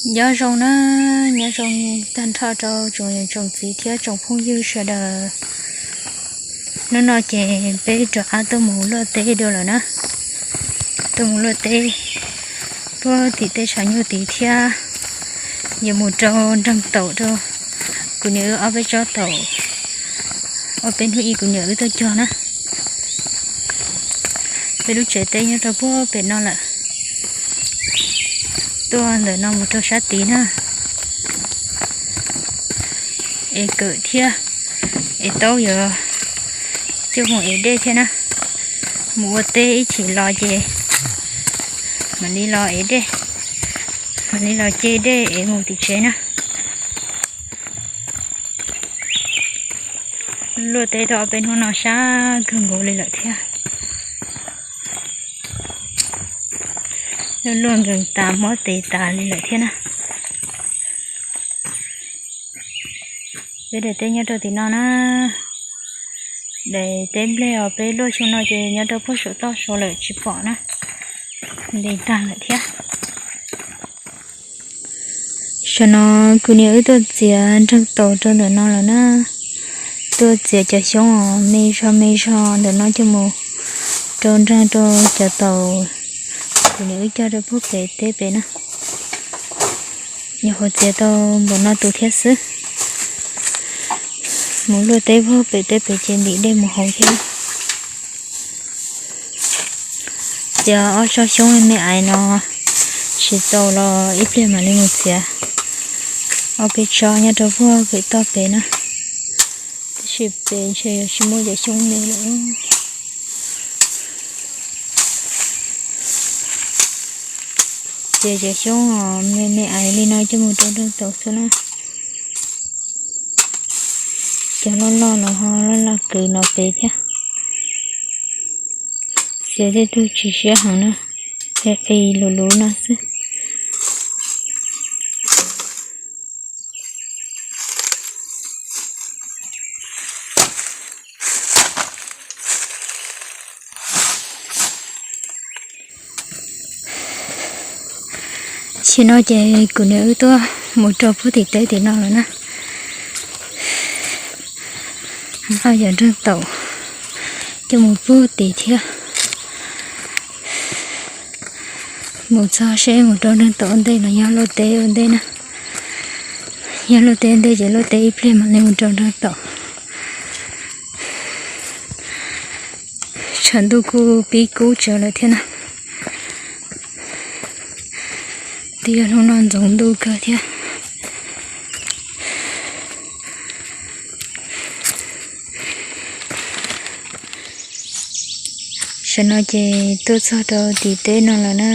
Nyob zoo na, nyob zoo tag nrho rau tsoom niam tsoom txiv thiab tsoom phooj ywg sawv daws. Hnub no ces peb rov qab tuaj mus luaj teb dua lawm na. Tuaj mus luaj teb puag tim tej tshav nyuj tid thiab. Yuav mus rau nroog taum rau kuv niam wb ob peb tsob taum, ob peb hnub ib kuv niam wb tuaj cog na. Peb lub tsev teb nyob rau puag pem no lawm. Tuaj ntawm no mus rau sab tid na. Es kawm thiab, es taub yuav coj mus ev dej thiab na. Mus ua teb ib chim los ces mam li los ev dej, mam li los ce dej ev mus tim tsev na. Luaj teb tau ob peb hnub no sab kawg nkaus li lawm thiab. Luaj luaj nkees tas mob tes tas li lawm thiab na. Peb daim teb nyob rau tim no na. Daim teb nplej os peb luaj xyoo no ces nyob rau puag saum toj suav lawm tsis pom na. Ntev tag lawm thiab. Saum no kuv niam wb tuaj txiav nroog taum rau ntawm no lawm na. Tuaj txiav cov xyoob os me zog me zog ntawm no coj mus rau nroog rau cov taum kuv niam wb cog rau puag pem teb pem na. Nyuam qhuav txiav tau npaum no tus thiab xwb. Mus luaj teb puag pem teb pem ces ntim dej mus hauv thiab. Txiav ob tsob xyoob me me aiv no tsis tau los ib pliag mam li mus txiav ob peb tsob nyob rau puag pem toj pem na. Tab sis pem ntshe yuav tsis muaj cov xyoob me lawm. Txiav cov xyoob me me aiv li no coj mus rau nroog taum xwb na. Cov loj loj los ho loj loj kawg no pem thiab. Txiav tej tug tsis siab heev na, qis qis luv luv no xwb. Tam sim no ces kuv niam wb tuaj mus rau puag tim teb tim no lawm na. Nqa yam nroog taum coj mus puag tim thiab. Mus txog seb mus rau nroog taum ua ntej los yog luaj teb ua ntej na. Yog luaj teb ua ntej ces luaj teb ib pliag mam li mus rau nroog taum. Tshav ntuj kuj pib kub tsawv lawm thiab na. Twb yog hnub no ntxoov ntuj kawg thiab. Tam sim no ces tuaj txog rau tim teb no lawm na.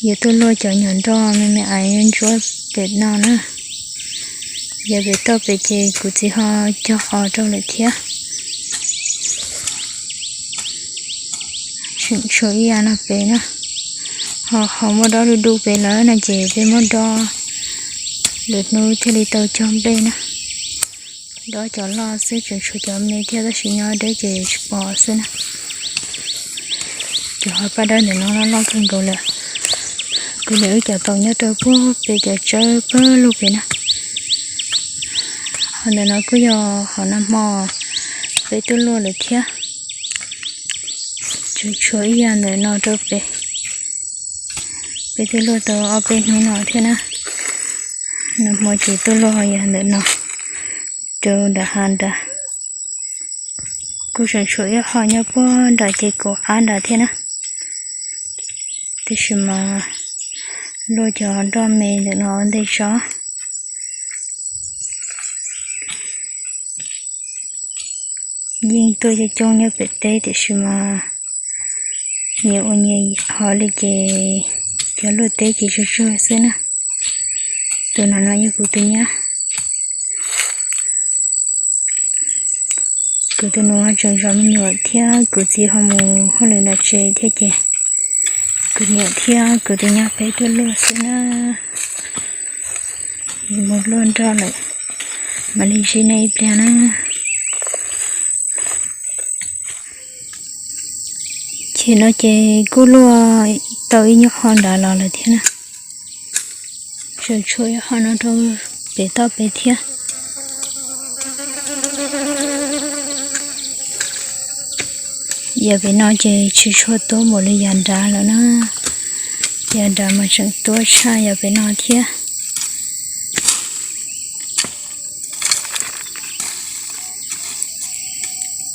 Yuav tuaj luaj cov nyuam nroj me me aiv ntsuab pem no na. Yog pem toj pem ces kuv txiv ho cog qos rau lawm thiab. Tseem tshuav ib yam no pem na. Ho ho muaj dob du du pem lawm no ces peb muab dob, lwm hnub thiaj li tau cog nplej na. Dob cov loj xwb tseem tshuav cov me thiab tab sis nyob deb ces tsis pom xwb na. Cov ho paj dawb ntawm no loj loj kawg nkaus lawm. Kuv niam wb cov taum nyob rau puag pem cov tsawb pawg lug pem na. Ho ntawm no kuj yog hom nag hmo peb tuaj luaj lawm thiab. Tseem tshuav ib yam ntawm no rau pem. Peb twb luaj tau ob peb hnub no thiab na. Nag hmo ces tuaj luaj ho yog ntawm no rau nram hav nrad. Kuj tseem tshuav ib qho nyob puag nram ces kaum qab nrad thiab na. Tab sis mas luaj cov nroj me ntawm no ua ntej tso. Yeej tuaj coob coob nyob pem teb tiam sis mas nyias ua nyias hov li ces cov luaj teb ces tsawg tsawg xwb na. Tus no no yog kuv tus nyab. Kuv tus nus tseem zov me nyuam thiab kuv txiv ho mus hauj lwm nram tsev thiab ces kuv niam thiab kuv tus nyab peb tuaj luaj xwb na. Mus luaj nroj lawm, mam li ntsib nej ib pliag na. Tam sim no ces kuj luaj tau ib nyuag qho nrad los lawm thiab na. Tseem tshuav ib qho no rau pem toj pem thiab. Yav pem no ces tsis tshua tuab npaum li yav nrad lawm na. Yav nrad mas tseem tuab tshaj yav pem no thiab.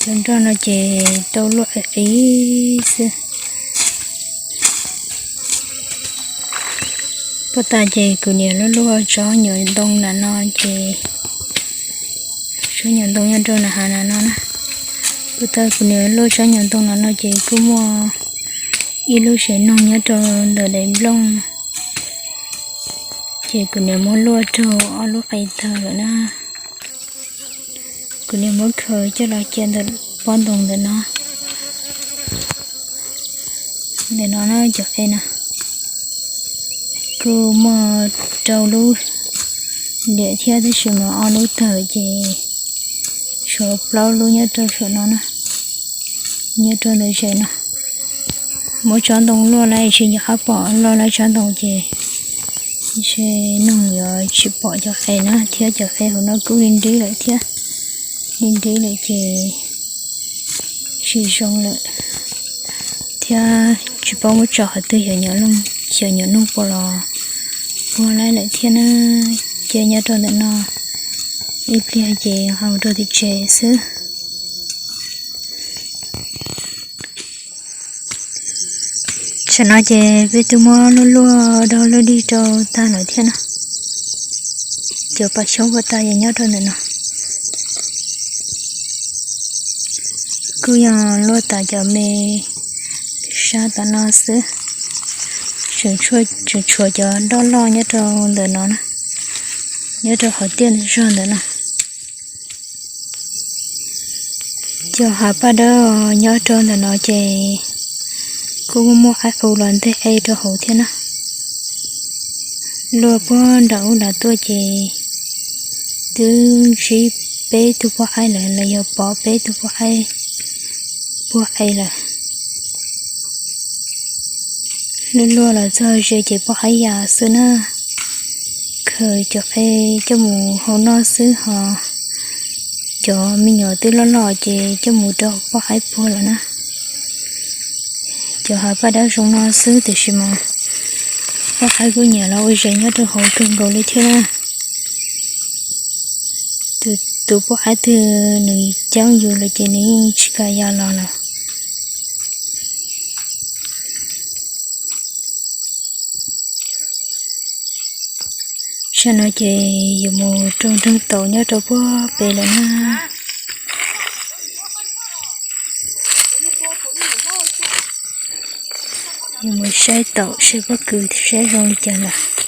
Cov nroj no ces tau luaj ib xwb. Puag ta ces kuv niam luaj luaj tsob nyuam ntoo na no ces, tsob nyuam ntoo nyob rau na hav na no na. Puag ta kuv niam luaj tsob nyuam ntoo na no ces kuj muaj ib lub tsev noog nyob rau ntawm daim nplooj. Ces kuv niam muab luaj raug ob lub qe tawg lawm na. Kuv niam muab khaws coj los cia ntawm pob ntoo ntawm no. Ntawm no na cov qe no kuj muaj rau lub liam thiab tab sis mas ob lub tawg ces tshuav plaub lub nyob rau saum no na, nyob rau ntawm tsev no. Muab tsob ntoo luaj lawm tsis nco qab pom, luaj lawm tsob ntoo ces ntshe noog yuav tsis pom cov qe na, thiab cov qe hauv no kuj li nrib lawm thiab, li nrib lawm ces tsis zoo lawm, thiab tsis paub muab tso qhov twg, xyov nyuam noog puas los puag laib lawm thiab na. Ces nyob rau ntawm no ib pliag ces ho rau tim tsev xwb. Tsam no ces peb twb muab luaj luaj dog luaj dig rau tag lawm thiab na. Cov pas xyoob puag ta ces nyob rau ntawm no. Kuj yog luaj tas cov me sab tom no xwb. Tseem tshuav cov nroj loj nyob rau ntawm no na, nyob rau qhov tiaj ntawm zog ntawm no. Cov hav paj dawb nyob rau ntawm no ces kuj muaj aib qus los nteg qe rau hauv thiab na. Luaj puag nram ub nram tuaj ces twb ntsib peb tug poj qaib lawm los yog pom peb tug poj qaib puag qe lawm. Luaj luaj los txog ze ces poj qaib ya xwb na. Khaws cov qe coj mus hau noj xwb ho cov me nyuam twb loj loj ces coj mus rau poj qaib puag lawm na. Cov hav paj dawb zoo no xwb tiam sis mas poj qaib kuj nyiam los ua zes nyob rau hauv kawg nkaus li thiab na. Tus poj qaib twg nws ceeb yus lawm ces nws yeej tsis kam ya los lawm. Tsam no ces yuav mus rau nroog taum nyob rau puag pem lawm na. Yuav mus saib taum saib pob kws saib zoo li cas lawm.